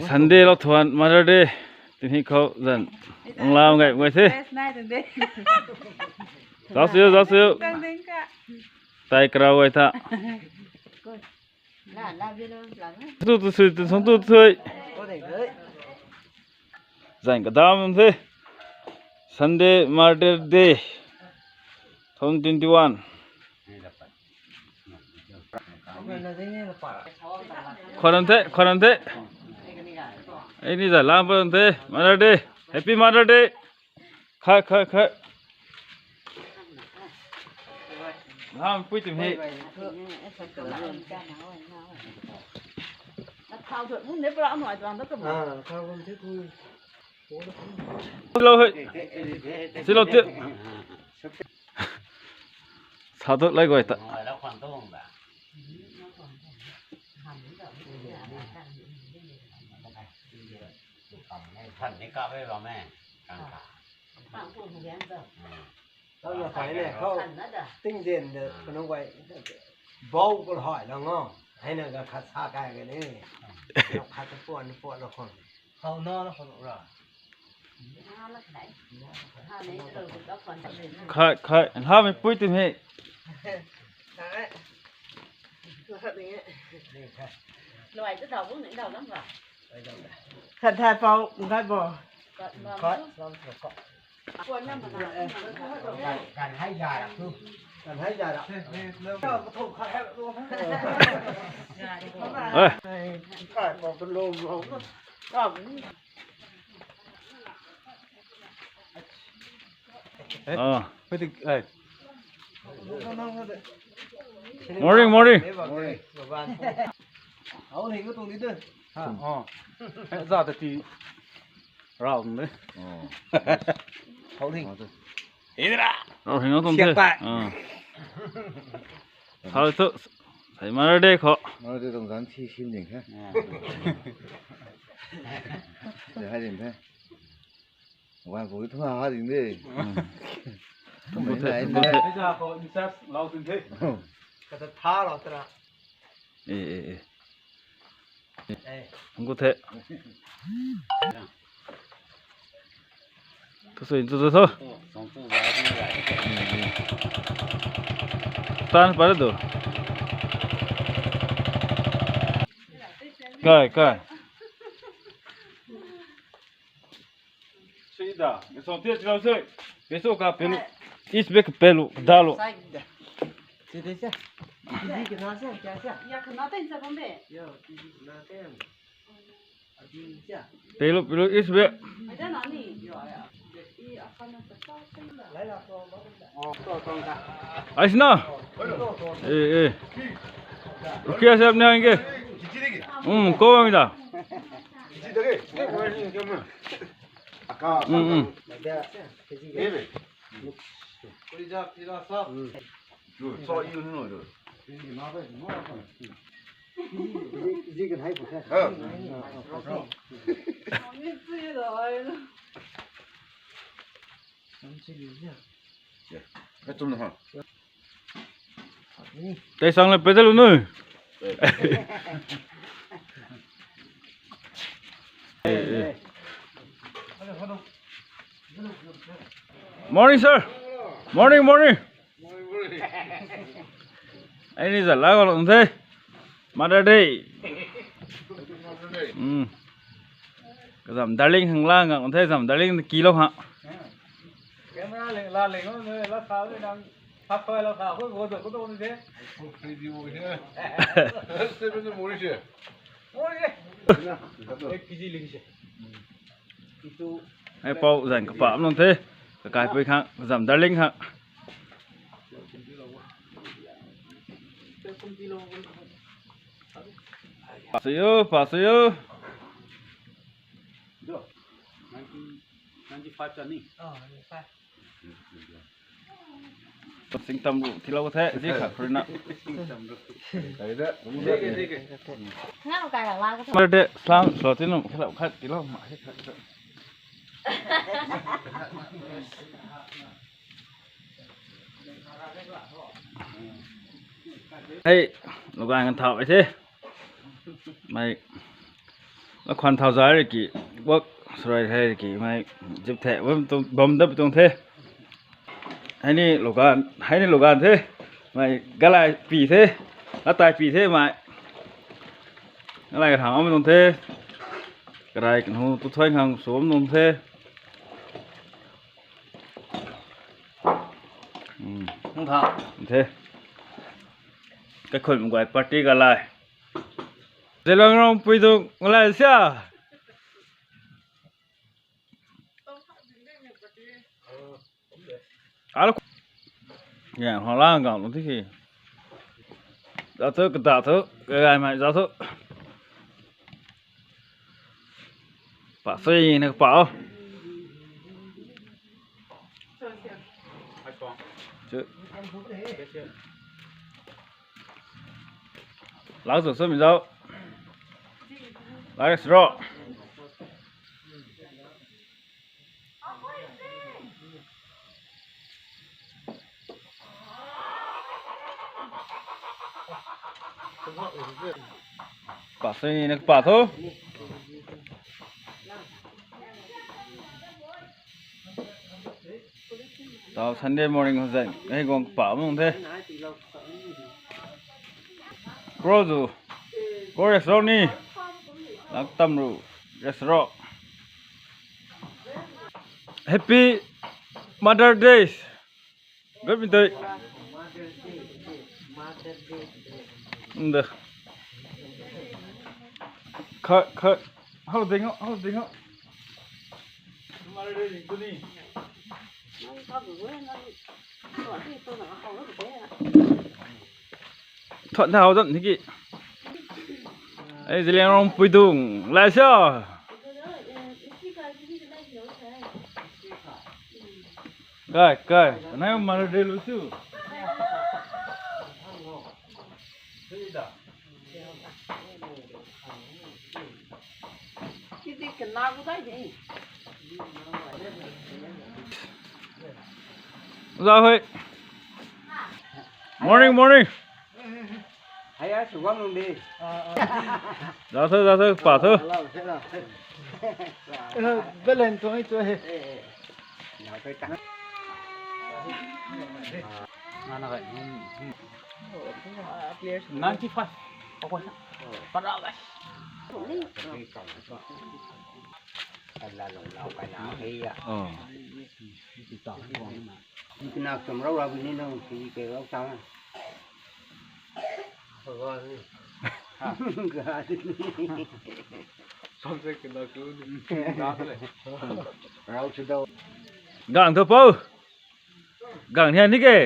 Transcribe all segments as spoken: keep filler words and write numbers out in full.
Sunday lou thuan Mother Day. Tini khou zan unglam gay guay the. Zauc siu, zauc siu. Tai karau guay tha. Tu tu sui, tu sung tu sui. Zan kadam the. Sunday Mother Day twenty twenty-one. Khwan the, khwan the. Ei ni za lam pan the. Mother Day. Happy Mother Day. Khai, khai, khai. Lam pui tim he. Silo he. Silo ti. Sa tu lai guay ta. Tau na kai ne, khou tingzen de kanunc guay bau kul hai lang o. Hei na ga khat sa kai ga ni. Khat ta puan puan la khon. Khou na la khou ra. Khai, khai, nhamei pui tim he. Luai tu dau bung ni dau lam ga. Khat thai pau, khat bo. Khat. Kan hai ja ra tu. Kan hai ja ra. Eh. Kai pau kan lo lo. Ah. Morning, morning. Morning. Hau hing ko tuang ni tu. Ha. Oh. Za ta ti. Rau tuang ni. Oh. Hau hing. Idra. Rau hing ko tuang te. Siak tai. Ah. Hau tu. Sai Mother Day khou. Mother Day tuang zan si sim ding the. Hai ding the. Wan pui thu ha ding de. Kum ko the, kum ko the. Ei ja khou in charge lau tin the. Kata tha lau tara. Eh, eh, eh. Kum ko the. Thu sui, thu, thu, thu. Tan pa do. Kai, kai. Sida, song tia chilo se. Peso ka pelu. Is bek pelu dalo. Side. Sida se. Tv kena se, kya se? Ya kena ten sa bam be. Yo, tv kena ten. Adi se. Pelu, pelu is bek. Ai da na ni. Yo, ya. Ai da na ni. Yo, ya. Lai la so. Aisna. Eh, eh. Rukia se apne aayenge. Um, ko bam da. Tei sang le pedal nu. Morning, sir. Morning, morning. Ai ni zat la ko lung the. Mother Day. Hmm. Kazam darling hang la ngak the, zam darling ki lo ha. Camera le la le ngam la sa le nang. Hak toi la sa ko ko ko ni de. Video he. Seven morning se. Morning. Ek kg ling se. Ai pau zan kapam nung the. Kakai pui khang, zam darling khang. Pass you, pass you. Ninety-five ta ni. Sing tam ru, thilo the, zi khat khurina. Mother Day, slam, slo tinum, khilap khat, tilo ma, khat. Hei, lugan kan thau ai the. Mei, Lakhwan thau zai rui ki, wak sarai hei ki, mei zip the, bam tu, bam dap tuang the. Hei ni lugan, hei ni lugan the. Mei galai pi the, latai pi the mei. Galai kathang am tuang the. Karai kanhu tu thuai khang sum tuang the. Hmm. Nung tha. The. Kaikhun guay party galai. Zeliangrong pui tu ngalai sia. Alo. Ya, hwa lang gang lu tiki. Za thu, kada thu, gagai mai za thu. Pa sui na pa o. Chu. Lak zu sumi zau. Lak sro. Pa sui na pa thu. Tau Sunday morning ho zai, hei guang pa mung the. Kro zu, kro restaurant ni, lak tam ru restaurant. Happy Mother Day. Good morning. Nda. Kha, kha. Hau ding ho, hau ding ho. Thuan thau zan tiki. Ei, Zeliangrong pui dung. Lai sa. Kai, kai. Anai Mother Day lu su. Za hoi. Morning, morning. Hei a, sw guang lung di. Za thu, za thu, pa thu. Belen tuang i tu he. Nana kai. Ninety five. Apa na? Para guys. Ala lou lou kai na hei a. Oh. Kena kum rau rau ni nung si ke rau sa. Rau su dau. Gang thu pou. Gang hian ni ke.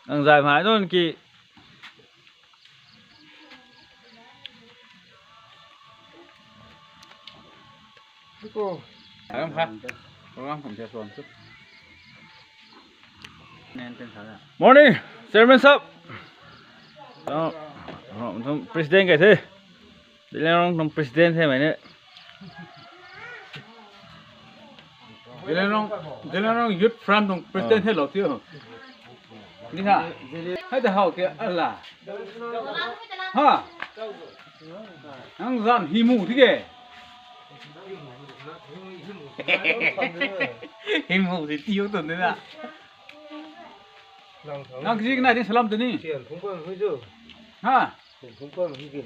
Ang zai mai nun ki. Program kha. Program kham tia suan chu. Morning, Chairman sahab. President kai the. Zeliangrong tuang president the mei ne. Zeliangrong, Zeliangrong Youth Front tuang president the lou tiu. Ni ha. Hei ta hau ke ala. Ha. Nang zan himu tike. Himu si tiu tu ni na. Nang kizi kanai di salam tu ni. Sian phung bam hui tu. Ha. Sian phung bam hui ke.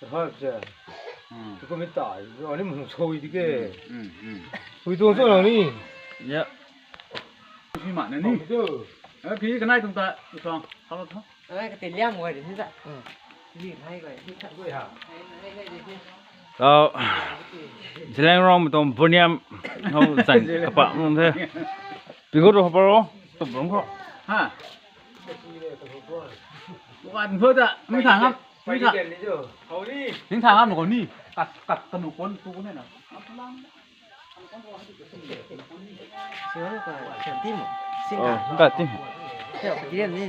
Hak cha. Hmm. Tu ko mi ta, ani mung soi di ke. Hmm, hmm. Hui tuang cho nang ni. Ya. Hui ma na ni. Hui tu. Eh, pi kanai tuang ta, tu tuang. Hello, hello. Ai, ka ti liam guay di ni ta. Hmm. Ni nai guay di ta. Guay ha. Tau. Zeliangrong tuang buniam. Hau zan kapa mung the. Pi ko tu hapa ro. Tu bung ko. Ha. Wan phu ta, mi thang ngam, mi thang. Ning thang ngam ko ni. Kat, kat kanu kon tu ko ne na. Sir ka, ka tim. Sing ka. Oh, ka tim. Ka tim ni.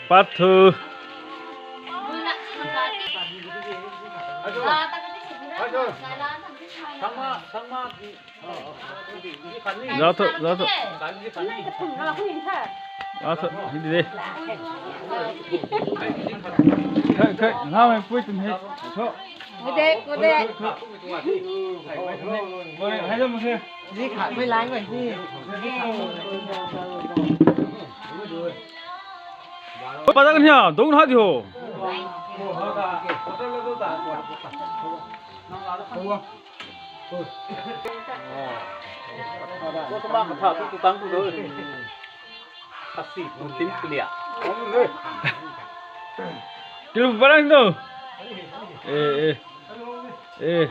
Part two. Zauc thu, zauc thu. Zauc thu, hindi de. Khai, khai, lamei pui tum he. Thu. Kude, kude. Hai zam se. Zi khat mei lang mei si. Padak ni ha, dong ha di ho. Kilu parang tu. Eh, eh. Eh.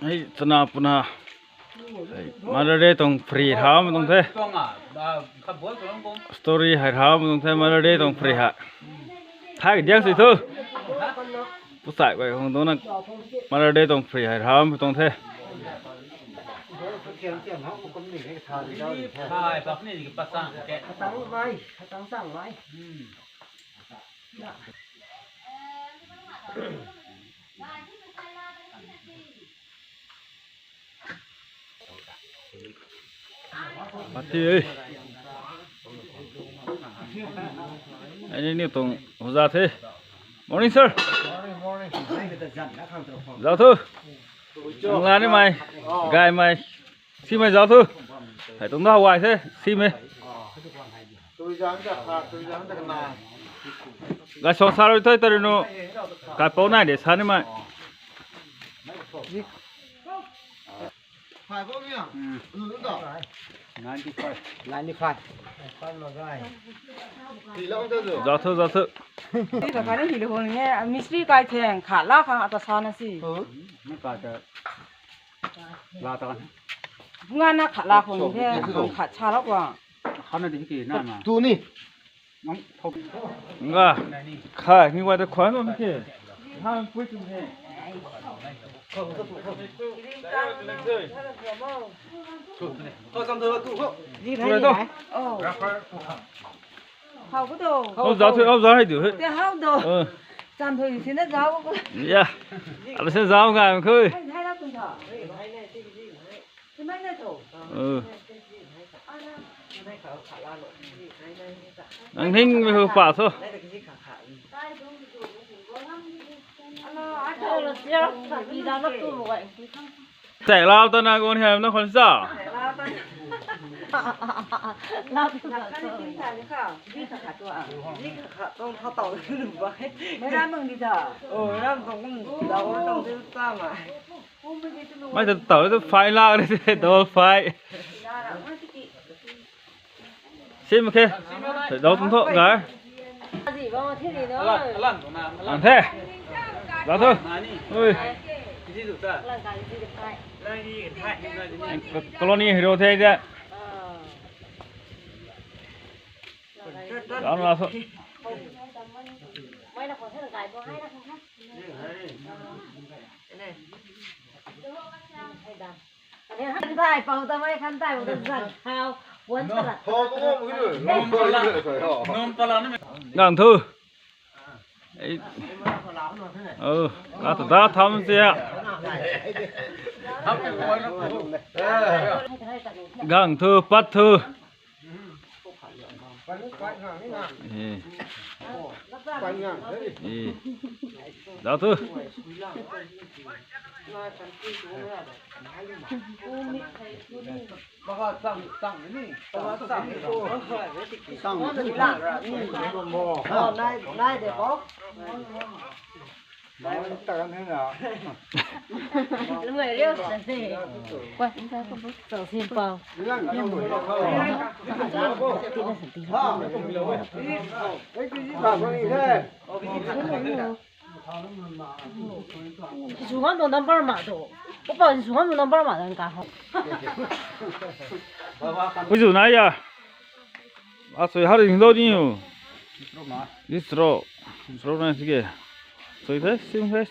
Hei, tana puna. Hei, Mother Day tuang free ham tuang the. Story hai ham tuang the Mother Day tuang free ha. Thai diang si thu. Pusai kai hong dona Mother Day tuang free hai ham tuang the. Pati ei. Ai ni ni tuang hoza the. Morning, sir. Zauc thu. Nang la ni mai. Gay mai. Si mai zauc thu. Hai tuang da hawai the. Si mai. Gay song sa rui thoi tari nu. Kai pou nai de sa ni mai. Ninety five. Ninety five. Zauc thu, zauc thu. Ti ta kani hi lu hon nge, mistri kai theng khat la khang ata sa na si. Ni kai ta la ta kan. Bunga na khat la khong the, khang khat sa la kwa. Khana di ki na na. Tu ni. Nga, khai, ni wai ta khuan mak ke. Hang pui tum he. Zi Chuai to. Hau ku do. Hau zauc thu, hau zauc hai diu he. Te hau do. Chan thu si na zauc ku. Ya. Ala se zauc ngai mak khui. Hai, hai la kun tho. Hai, hai na ti. Nang hing mei hu pa so. Tei lau ta na gon hiam na khon sa. Lau tu sa. Mei ram mang di ta. Oh, ram tong kum lau tong di ta ma. Mai ta tau ta fai lak ni se, double fai. Sim khe. Dou tum tho ga. Ang the. Zauc thu. Ui. Colony hero the de. Zauc na so. Khan thai, pau ta mai khan thai, pau ta zan thau, puan ta rat. Nom pala, nom pala na. Gang thu. Ei. Oh, la ta da tham se a. Gang thu, pat thu. Eh. Eh. Zauc thu. Nai, nai de bo. Nai ta kan hei na. Lu ngai riu ta se. Kwa, nta ko bu. Tau sin pau. Tina sa ti. Ha. Ei, ti ji ta ko ni he. Sungam tu number ma tu. Opa sungam tu number ma dan ka ho. Ui zu nai ya. A sui hari hing dou ni u. Distro. Distro na sige. Sui the, sim the.